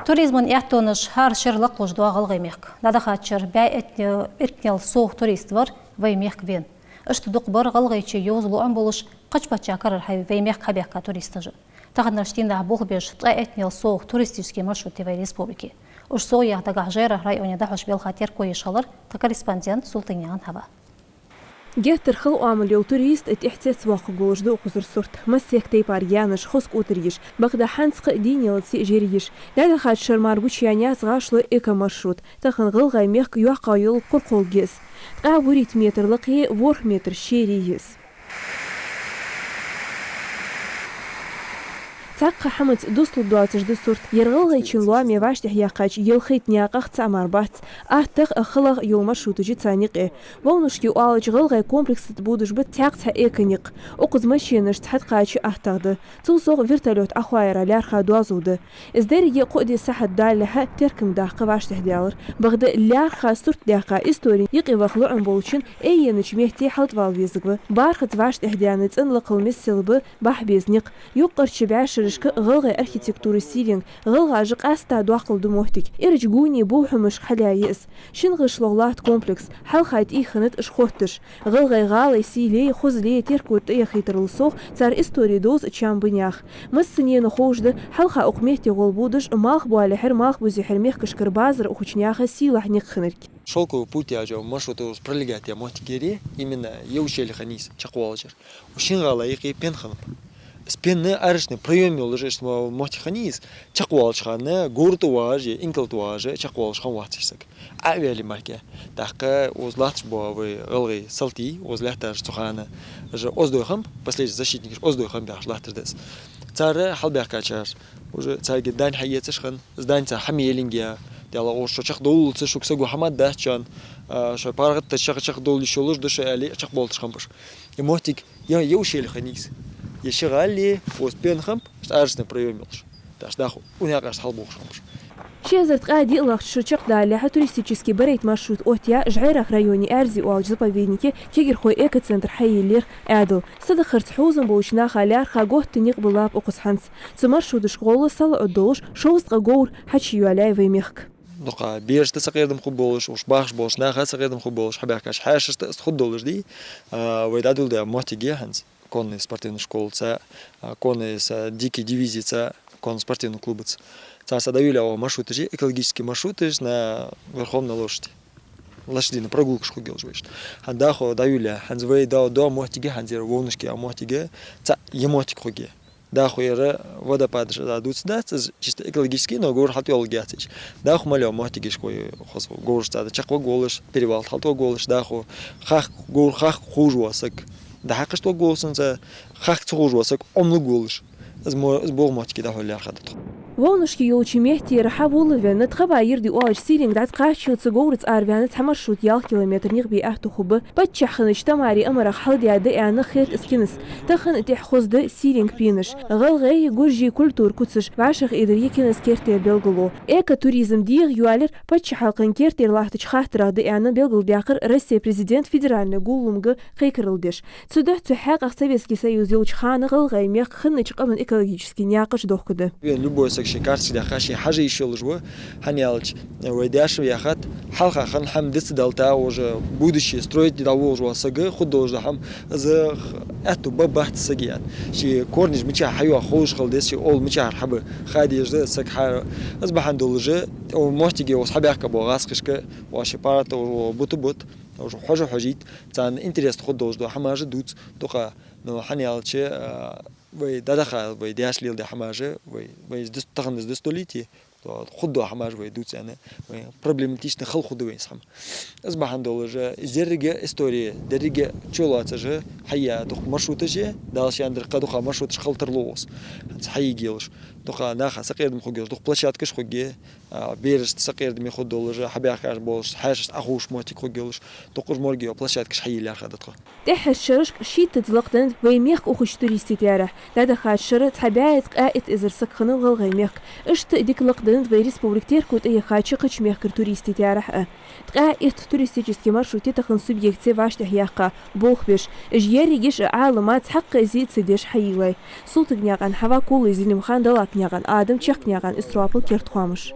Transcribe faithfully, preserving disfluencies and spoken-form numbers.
Туризма аьттонаш хӀара шера лакхлуш да ГӀалгӀай мехка. ДӀадахача шера бӀаь иттанел совгӀа турист вар вай мехка вена. Иштта дукха бар ГӀалгӀайче йовза лоӀам болаш кхыча паччахьа карара хьа вай мехка хьабаьхка туристаш а. Таханарча дийнахьа болх беш ткъаь иттанел совгӀа туристически маршрут я вай республике. Уж совгӀа яха дагахь ЖӀайрах районе дӀахьош белха теркам еш хилар тха корреспондент Султыгнаькъан Хьава. Геттара хала оамал йола турист тӀехьа цецвоаккхаргволаш да укхазара сурт. Массехк тайпара гаьнаш, хоза кӀотар йиш, бакъда хӀанз кхы а дийна ялаци жери йиш. ДӀадахача шера мара гучаяьннаяц гӀашлой эко-маршрут. Тахан ГӀалгӀай мехка йоккхагӀа йола куркхолг я из. Ткъаь вурийтта метр лакхе, ворхӀ метр шере я из. Цхьаккха хӀаманца дустал доацаш да сурт. Ер ГӀалгӀайчен лоаме вӀаштӀехьаяьккхача ялхайтта наькъах цаӀ мара бац. АттагӀа а, халагӀа а йола маршруташ я царна юкъе. Вовнушки оалача гӀалгӀай комплекса тӀа бодаш ба цхьаькха цхьа эко-никъ. Укхаза машинашца хьатӀакхача аттагӀа да. Цул совгӀа вертолёт Ӏохоаяра лаьрхӀа доазув да. Из деррига кхо-диъ сахьат далалехьа теркам даккха вӀаштӀехьадаьлар. Бакъда лаьрхӀа сурт даьккха, истори юкъеваха лоӀам болчун айеннача метте хьалтӀавала везаргва. БархӀазза вӀаштӀехьадаьнна цӀена лакхал миссел ба бахьа беза никъ. Юкъарча бӀаьшерашка гӀалгӀай архитектура сийленг, гӀалгӀаша къаьстта доаккхал ду моттиг. Ирача гуни бувхӀамашка хьалъяь я из. Шин гӀишлогӀа латт комплекс, хьалха тӀехьа хиннад уж хотташ. ГӀалгӀай гӀалай сийлеи хозалеи терко тӀа яхийтарал совгӀа, цар истори довза чам ба наьха. Массанена ховш да, хьалха укх метте гӀолбодаш малхбоалехьара, малхбузехьара мехкашкара базар ухача наьха сийлахь никъ хиннарг. Шёлковый путь яхача маршрута пролегать я моттиг яр, именно ер ущелье хиннай из чакхвоалаш яр. Шин гӀала юкъе пен хиннаб. Из пен арочный проём йолаш, иштта мо-, моттиг хиннай из, чакхвоалача хана говра тӀа вагӀаш е инкала тӀа вагӀаш чакхвоалаш хиннавац из саг. Ӏоваьле мара. ТӀаккха укхаза латташ бола вай гӀалгӀай салтий, укхаза латтараш цу хана, уж оздой хиннаб, последний защитникаш оздой хиннаб яхаш латташ да из. Цар хьалбаьхкачар, уже царга дань хьаэцаш хиннад, из дань цар хьа меленга я, Даьла, укхаза шо чакхдовлалца шуга саго хӀама дац шоана, а, шоай паргӀата чакх-, чакхдовла йиш йолаш да шо аьле, чакхбоалийташ хиннаб уж. Ер моттиг, ер, ер ущелье хиннай из. Ер ши гӀала, укхаза пен хиннаб, иштта арочный проём йолаш. ТӀаккха дӀахо укх наькъашца хьалбохаш хиннаб уж. Ши эзар ткъаь диълагӀча шера чакхдалалехьа туристически барайтта маршрут оттаяь ЖӀайрах районе Аьрзи оалача заповеднике кагирхой экоцентр хьайийллера Ӏаьдал. Садахарца хьовзам болча наха лаьрхӀа готта никъ ба лаьпа укхаза хӀанз. Цу маршруташка гӀолла салаӀуд долаш шовзткъа говр хьачуйоалаяьй вай мехка. Дукха берашта сакъердам хургболаш, уж бахаш болча наха сакъердам хургболаш, хьабаьхкача хьаьшашта, из хургдолаш дий, а, вай дӀадоладаь моттиг я хӀанз. Конная спортивная школаца, а, конная с, а, дикой дивизияца, конно-спортивный клубаца. Царца дӀайоалаяь маршруташ я, экологически маршруташ на верхом на лошади. Лошадиный прогулкаш хургйолаш вай иштта. ХӀанз дӀахо дӀайоалаяь, хӀанз вай да-, дола моттиг я, хӀанз ер Вовнушки яха моттиг я, цаӀ ер моттиг хургья. ДӀахо ер водопадаш а дувцаш дац, из чисто экологически, но говр хьалтӀайоаларгьяц уж. ДӀахо мел йола моттигашка вай хоза говрашца чакхваргволаш, перевал тӀа хьалтӀаваргволаш, дӀахо хахка, говр хахка ховш вола саг дӀахьекхаш тӀаваргволаш, цунца хахка ца ховш вола саг Ӏомалургволаш. Из мо-, из богӀа моттиг я дӀахо лаьрхӀа да тхо. Вовнушки йолча меттера хьавола венна, тха бӀаь еррига оалача сийленга дӀатӀакхаччалца говра цӀа арваьнна цхьа маршрут ялх километр никъ бе аьттув хургба. Паччахьа хиннача Тамари амарах хьалдаь да аьнна хет из кинас. Тахан тӀехьа хоза да сийленга пенаш. ГӀалгӀай, гуржий культура куцаш вӀашагӀийдар я кинас кертера белгало. Экотуризм дегӀайоалаяр паччахьалкхен кертера латтача хаттарах да аьнна белгалдаьккхар Россе президента федеральни гулламга кхайкарал деш. Цудухьа цу хьакъехьа Советски Союз йолча хана ГӀалгӀай мехка хиннача къаман экологически наькъаш дохкадаь. Вен любой саг ший карточка даьккха, ший хьажа йиш йолаш ва, хӀана аьлча, вай даьша яхад, хьалха хинна хӀама дицдалийта, уже будущее строить дӀаволлаш вола саг хургдолаш да хӀама, из аьттув ба-бац сага яхад. Ший корнеш мичахьара хьайоагӀа ховш хила деза, ший овла мичахьара хьаба ха дезаш да саг хьа. Из бахьан долаш, укх моттиге укхаза хьабаьхка бола гӀазкхашка, вай ший паргӀата уже бутт-бутт, уже хьожа-хьожийта, царна интересно хургдолаш дола хӀамаш дувц дукха. Но хӀана аьлча, а, вай дӀадаха, вай даьша леладаь хӀамаш, вай, вай из дус-, тахан из дусталийте, то хургдола хӀамаш вай дувц аьнна, вай проблематични хала хургда вайна из хӀама. Из бахьан долаш, из еррига истори, деррига чулоацаш хьаяь дукха маршруташ я, Дала ше аьннадар кхы дукха маршруташ хила тарлу укхаза. ХӀанз хьайийллаш. Дукха наха сакъердам хургйолаш, дукха площадкаш хургья, а, берашта сакъердаме хургдолаш, хьабаьхкаш болаш, хьаьшашта Ӏоховш моттиг хургйолаш, дукха уж моргйола площадкаш хьайийлла лаьрхӀа да тхо. ТӀеххьарча шерашка шийтазза лакхденнад вай мехка ухача туристий таьрахь. ДӀадахача шера цхьа бӀаь ткъаь итт эзар саг хиннав ГӀалгӀай мехка. Иштта дика лакхда Даьннад вай республика терко тӀаяхача кхыча мехкара туристий таьрахь а. Ткъаь итт туристически маршрут я тахан субъекте вӀаштӀехьа яьккха, болх беш. Уж еррига а Ӏалама цхьаккха из ца деш хьайийллай. Султыгнаькъан Хьава, Кулой Зелимхан, Далакнаькъан Адам, Чехкнаькъан Исропил, Керда хоамаш.